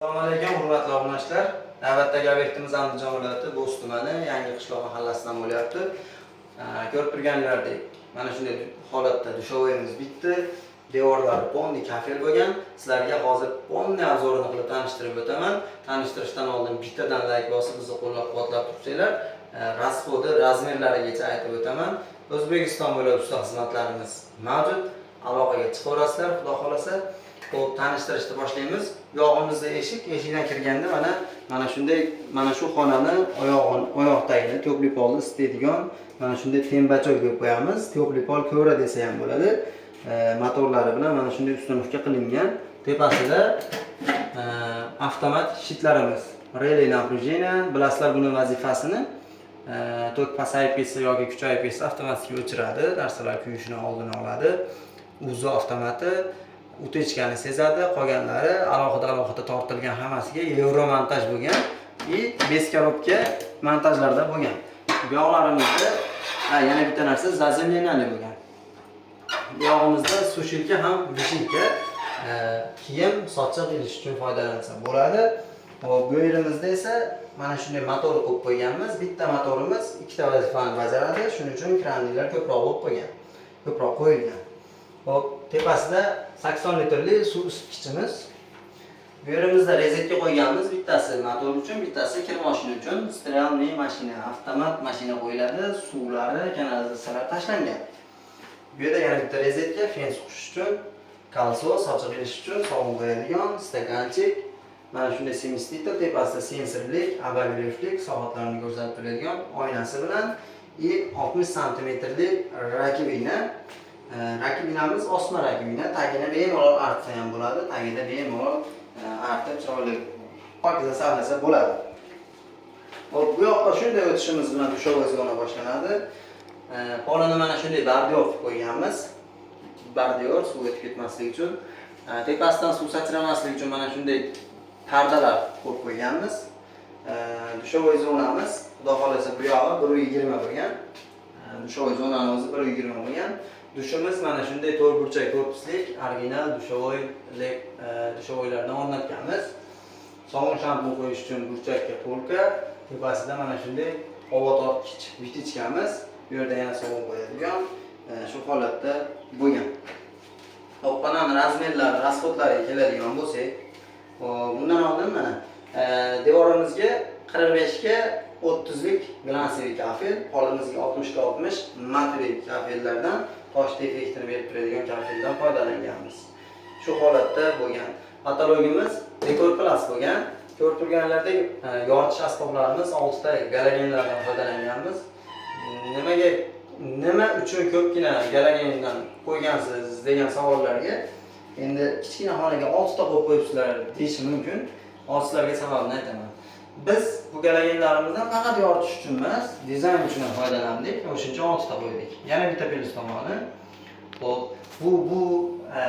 Assalomu alaykum, hurmatli obunachilar. Navbatdagi obyektimiz Andijon viloyati Bo'z tumani, Yangi qishloq mahallasidan bo'lyapti. Ko'rib turganlaridek, mana shunday holatda душевой imiz bitdi. Devorlari полный kafel bo'lgan. Sizlarga hozir полный обзор ini qilib tanishtirib o'taman. Tanishtirishdan oldin bittadan layk bosib, bizni qo'llab-quvvatlab tursanglar, расход i, размер larigacha aytib o'taman. O'zbekiston bo'ylab usta xizmatlarimiz mavjud. Aloqaga chiqaverasizlar, Xudo xolasa. Xo'p, tanishtirishni boshlaymiz. Bu yog'imizda eshik, eshikdan kirganda mana shunday, mana shu xonani oyog'ini, oyoq tagini, тёплый pol ni isitadigan mana shunday теньбачок deb qo'yamiz. Тёплый pol ko'ra desa ham bo'ladi. Motorlari bilan mana shunday установка qilingan. Tepasida avtomat щит larimiz. Реле напряжения, bilasizlar buni vazifasini. Tok pasayib ketsa yoki kuchayib ketsa, avtomatik o'chiradi, narsalar kuyishini oldini oladi. УЗО avtomati утечка ni sezadi, qolganlari alohida alohida tortilgan, hammasiga yevro montaj bo'lgan и без коробка montajlarda bo'lgan. Bu yoqlarimizda, ha, yana bitta narsa, заземление bo'lgan. Bu yog'imizda сушилка ham вешалка, kiyim sochiq ilish uchun foydalansa bo'ladi. Hop, bu yerimizda esa mana shunday motor qo'yib qo'yganmiz. Bitta motorimiz ikkita vazifani bajaradi. Shuning uchun краник lar ko'proq bo'lib qo'ygan. Ko'proq qo'yilgan. Hop, tepasida 80 litrli suv isitgichimiz. Bu yerimizda rozetka qo'yganmiz. Bittasi motor uchun, bittasi kir mashina uchun. Стиральный mashina, avtomat mashina qo'yiladi. Suvlari, kanalizatsiyalar tashlangan. Bu yerda yana bitta rozetka, fen suqish uchun, колесо, sochiq ilish uchun, sovun qo'yadigan стаканчик. Mana shunday смеситель, tepasida sensorlik, обогрев lik, soatlarni ko'rsatib turadigan oynasi bilan и 60 santimetrli раковина. Раковина miz osma раковина, tagini bemalol artsa ham bo'ladi, tagida bemalol artib, chiroyli, pokiza saqlasa bo'ladi. Hop, bu yoqqa shunday o'tishimiz bilan душевой zona boshlanadi. Polini mana shunday бордюр qilib qo'yganmiz. Бордюр suv o'tib ketmasligi uchun. Tepasidan suv sachiramasligi uchun mana shunday pardalar qo'yib qo'yganmiz. Душевой zonamiz, Xudo xolasa, bu yog'i 1,20 bo'lgan. Душевой zonani o'zi 1,20 bo'lgan. Dushimiz mana shunday to'rtburchak korpuslik original душевой душевой lardan o'rnatganmiz. Sovun, shampun qo'yish uchun burchakka полка, tepasida mana shunday havo tortgich вытяжка miz. Bu yerda yana sovun qo'yadigan shu holatda bo'lgan. Hop, xonani размер lari, расход lariga keladigan bo'lsak, hop, bundan oldin mana devorimizga 45 ga 30 lik глянцевый kafel, polimizga 60 ga 60 матовый kafellardan, tosh effektini berib turadigan kafeldan foydalanganmiz. Shu holatda bo'lgan. Потолок imiz Dekor Plus bo'lgan. Ko'rib turganlaridek, yoritish asboblarimiz 6 ta galogenlardan foydalanganmiz. Nimaga, nima uchun ko'pgina galogendan qo'ygansiz degan savollarga, endi kichkina xonaga 6 ta qo'yib qo'yibsizlar deyishi mumkin. Hozir sizlarga sababini aytaman. Biz bu galogenlarimizdan faqat yoritish uchun emas, dizayn uchun ham foydalandik. O'shuning uchun 6 ta qo'ydik. Yana bitta plyus tomoni. Xo'p, bu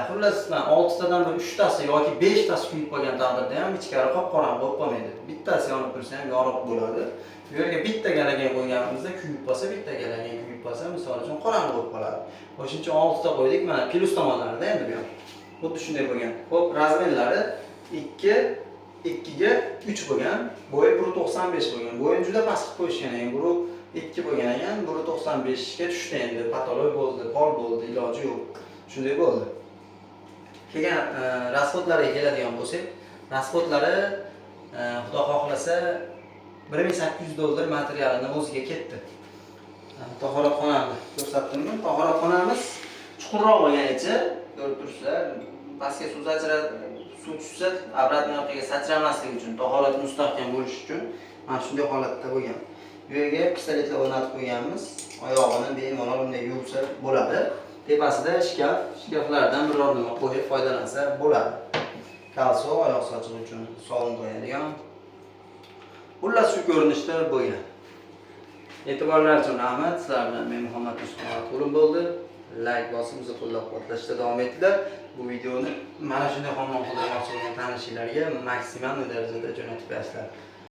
xullas, man 6 tadan bir 3 tasi yoki 5 tasi kuyib qolgan taqdirda ham ichkari qop-qorong'i bo'lib qolmaydi. Bittasi yonib tursa ham yorug' bo'ladi. Bu yerga bitta galogen qo'yganimizda kuyib qolsa, bitta galogen kuyib qolsa, misol uchun, qorong'i bo'lib qoladi. O'shuning uchun 6 ta qo'ydik. Mana plyus tomonlarida endi bu ham. Xuddi shunday bo'lgan. Xo'p, размер lari 2 2 ga 3 bo'lgan, bo'yi 1,95 bo'lgan. Bo'yini juda past qilib qo'yishgan ekan. 1,2 bo'lgan ekan, 1,95 ga tushdi endi. Потолок bo'ldi, pol bo'ldi, iloji yo'q. Shunday bo'ldi. Kelgan расход lariga keladigan bo'lsak, расход lari Xudo xohlasa, 1800 dollar materialini o'ziga ketdi. Tahoratxonani ko'rsatdimmi? Tahoratxonamiz chuqurroq bo'lgan ichi, ko'rib turibsizlar. Pastga suv sachrab, suv tushsa, обратно orqaga sachramasligi uchun, tahorat mustahkam bo'lishi uchun mana shunday holatda bo'lgan. Bu yerga pistoletlar o'rnatib qo'yganmiz. Oyog'ini bemalol bunday yuvsa bo'ladi. Tepasida shkaf, shkaflardan biror nima qo'yib foydalansa bo'ladi. Колесо, oyoq sochiq uchun sovun qo'yadigan. Xullas, shu ko'rinishda bo'lgan. E'tiborlar uchun rahmat. Sizlar bilan men, Muhammad Yusuf Muratqulov bo'ldi. Layk bosib, bizni qo'llab-quvvatlashda davom etinglar. Bu videoni mana shunday hammom qildirmoqchi bo'lgan tanishinglarga maksimal darajada jo'natib berasizlar.